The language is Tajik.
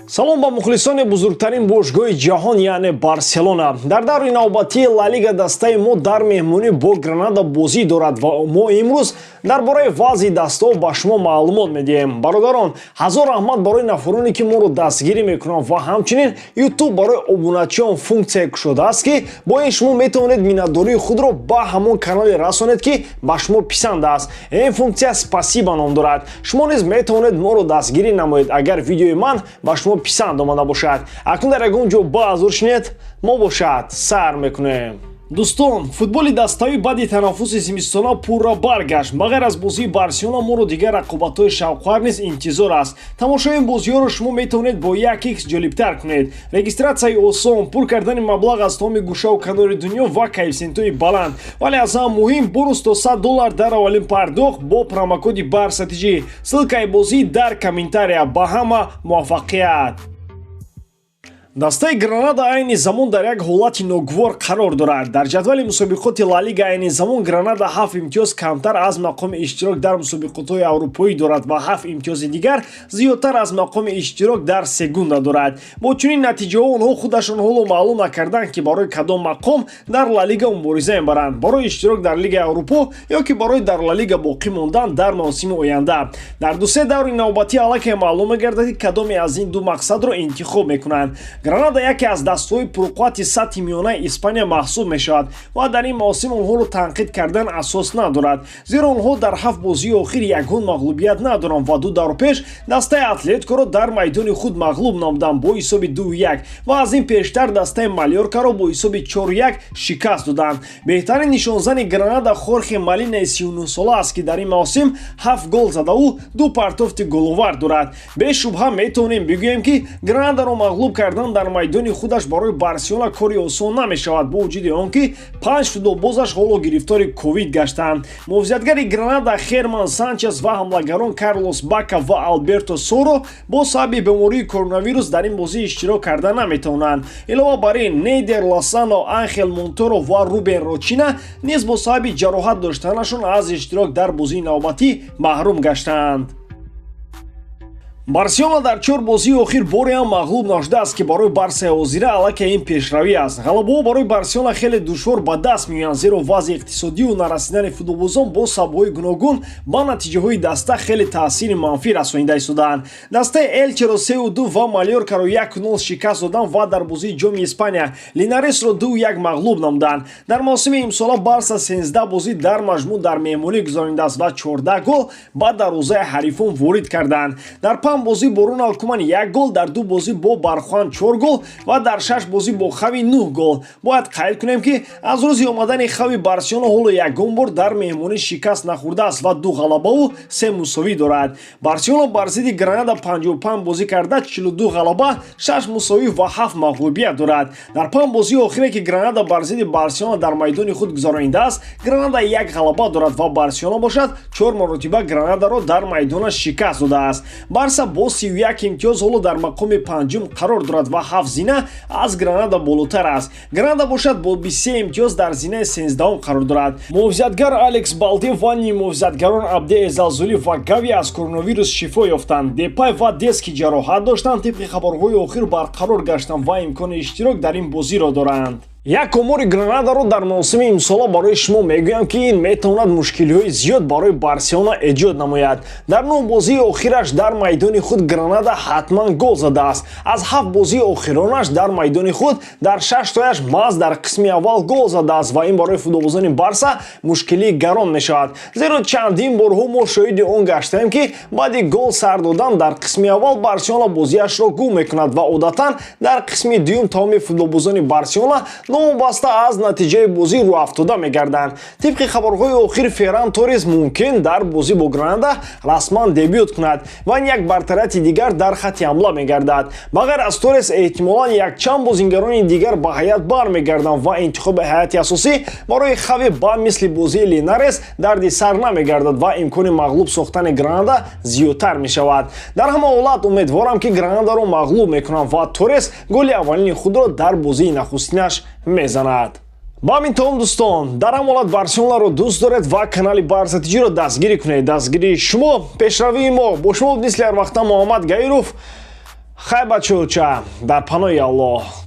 Салом ба мухлисони бузургтарин бошгоҳи ҷаҳон, яъне Барселона. Дар даври навбатии Ла Лига дастаи мо дар меҳмонӣ бо Гранада бозӣ дорад ва мо имрӯз дар бораи вазъи дастаҳо ба шумо маълумот медиҳем. Бародарон, ҳазор раҳмат барои нафароне, ки моро дастгирӣ мекунанд, ва ҳамчунин Ютуб барои обуначиён функсия кушодааст, ки бо ин шумо метавонед миннатдории худро ба ҳамон канале расонед, ки ба шумо писанд аст. Ин функсия «Спасибо» ном дорад. Шумо низ метавонед моро дастгирӣ намоед, агар видеои ман ба шумо писанд омада бошад. Акнун дар ягон ҷо баазур шинед, мо бошад сар мекунем. Дӯстон, футболи даставӣ баъди танаффуси зимистона пурра баргашт. Ба ғайр аз бозии Барселона моро дигар рақобатҳои шавқовар низ интизор аст. Тамошои ин бозиҳоро шумо метавонед бо 1x ҷолибтар кунед. Регистратсияи осон, пур кардани маблағ аз тамоми гӯшаву канори дунё ва коэффисиентҳои баланд, вале аз ҳама муҳим бонус то 100 доллар дар аввалин пардохт бо промокоди БАРСАТИЖ. Ссылкаи бозӣ дар комментария. Ба ҳама муваффақият! Дастаи Гранада айни замон дар як ҳолати ногувор қарор дорад. Дар ҷадвали мусобиқоти Ла Лига айни замон Гранада 7 имтиёз камтар аз мақоми иштирок дар мусобиқотҳои аврупоӣ дорад ва 7 имтиёзи дигар зиёдтар аз мақоми иштирок дар Сегунда дорад. Бо чунин натиҷаҳо онҳо худашон ҳоло маълум накарданд, ки барои кадом мақом дар Ла Лига мубориза мебаранд: барои иштирок дар Лигаи Аврупо ё ки барои дар Ла Лига боқӣ мондан дар мавсими оянда. Дар дусе даври навбатӣ аллакай маълум мегардад, ки кадоме аз ин ду мақсадро интихоб мекунанд. Гранада яке аз дастаҳои пурқуввати сатҳи миёнаи Испания маҳсуб мешавад ва дар ин мавсим онҳоро танқид кардан асос надорад, зеро онҳо дар ҳафт бозии охир ягон мағлубият надоранд ва 2 давр пеш дастаи Атлетикоро дар майдони худ мағлуб намуданд бо ҳисоби 2-1 ва аз ин пештар дастаи Малёркаро бо ҳисоби 4-1 шикаст доданд. Беҳтарин нишонзани Гранада Хорхе Малинаи 39-сола аст, ки дар ин мавсим ҳафт гол задаву ду партофти головар дорад. Бешубҳа метавонем бигӯем, ки Гранадаро мағлуб кардан дар майдони худаш барои Барселона кори осон намешавад, бо вуҷуди он ки панҷ футболбозаш ҳоло гирифтори ковид гаштанд. Муҳофизатгари Гранада Херман Санчес ва ҳамлагарон Карлос Бака ва Алберто Соро бо сабаби бемории коронавирус дар ин бозӣ иштирок карда наметавонанд. Илова бар ин, Нейдер Лосано, Анхел Монторо ва Рубен Рочина низ бо сабаби ҷароҳат доштанашон аз иштирок дар бозии навбатӣ маҳрум гаштанд. Барселона дар чор бозии охир боре ҳам мағлуб нашудааст, ки барои Барсаи ҳозира аллакай ин пешравӣ аст. Ғалабаҳо барои Барселона хеле душвор ба даст меоянд, зеро вазъи иқтисодию нарасидани футболбозон бо сабабҳои гуногун ба натиҷаҳои даста хеле таъсири манфӣ расонида истодаанд. Дастаи Элчеро 3-2 ва Малёркаро 1-0 шикаст доданд ва дар бозии Ҷоми Испания Линаресро 2-1 мағлуб намуданд. Дар мавсими имсола Барса 13 бозӣ дар маҷмӯъ дар меҳмонӣ гузаронидааст ва 14 гол ба дарвозаи ҳарифон ворид карданд. Дар панҷ бозӣ бо Роналд Куман як гол, дар ду бозӣ бо Бархуан чор гол ва дар шаш бозӣ бо Хави нӯҳ гол. Бояд қайд кунем, ки аз рӯзи омадани Хави Барселона ҳоло ягон бор дар меҳмонӣ шикаст нахӯрдааст ва ду ғалабаву се мусовӣ дорад. Барселона бар зидди Гранада 55 бозӣ карда, 42 ғалаба, шаш мусовӣ ва ҳафт мағлубият дорад. Дар панҷ бозии охире, ки Гранада бар зидди Барселона дар майдони худ гузаронидааст, Гранада як ғалаба дорад ва Барселона бошад чор маротиба Гранадаро дар майдонаш шикаст додааст. Барса бо 31 имтиёз ҳоло дар мақоми панҷум қарор дорад ва ҳафт зина аз Гранада болотар аст. Гранада бошад бо 23 имтиёз дар зинаи 13-ум қарор дорад. Муҳофизатгар Алекс Балде ва ниммуҳофизатгарон Абде Эзалзулӣ ва Гави аз коронавирус шифо ёфтанд. Депай ва Дест, ки ҷароҳат доштанд, тибқи хабарҳои охир барқарор гаштанд ва имкони иштирок дар ин бозиро доранд. Як омори Гранадаро дар мавсими имсола барои шумо мегӯям, ки ин метавонад мушкилиҳои зиёд барои Барселона эҷод намояд. Дар нӯҳ бозии охираш дар майдони худ Гранада ҳатман гол задааст. Аз ҳафт бозии охиронаш дар майдони худ дар шаш тояш маҳз дар қисми аввал гол задааст ва ин барои футболбозони Барса мушкилии гарон мешавад, зеро чандин борҳо мо шоҳиди он гаштаем, ки баъди гол сар додан дар қисми аввал Барселона бозиашро гум мекунад ва одатан дар қисми дуюм тамоми футболбозони Барселона новобаста аз натиҷаи бозӣ рӯафтода мегарданд. Тибқи хабарҳои охир, Ферран Торрес мумкин дар бозӣ бо Гранада расман дебют кунад ва ин як бартарияти дигар дар хатти ҳамла мегардад. Ба ғайр аз Торрес, эҳтимолан якчанд бозингарони дигар ба ҳайат бармегарданд ва интихоби ҳайати асосӣ барои Хави ба мисли бозии Линарес дарди сар намегардад ва имкони мағлуб сохтани Гранада зиёдтар мешавад. Дар ҳама ҳолат, умедворам, ки Гранадаро мағлуб мекунанд ва Торрес голи аввалини худро дар бозии нахустинаш мезанад. Ба ҳамин том, дӯстон, дар ҳам ҳолат Барселонаро дӯст доред ва канали Барса ТЖро дастгирӣ кунед. Дастгирии шумо пешравии мо. Бо шумо мисли ҳар вақта Муҳаммад Гаиров. Хай, бачаоча, дар паноҳи Аллоҳ.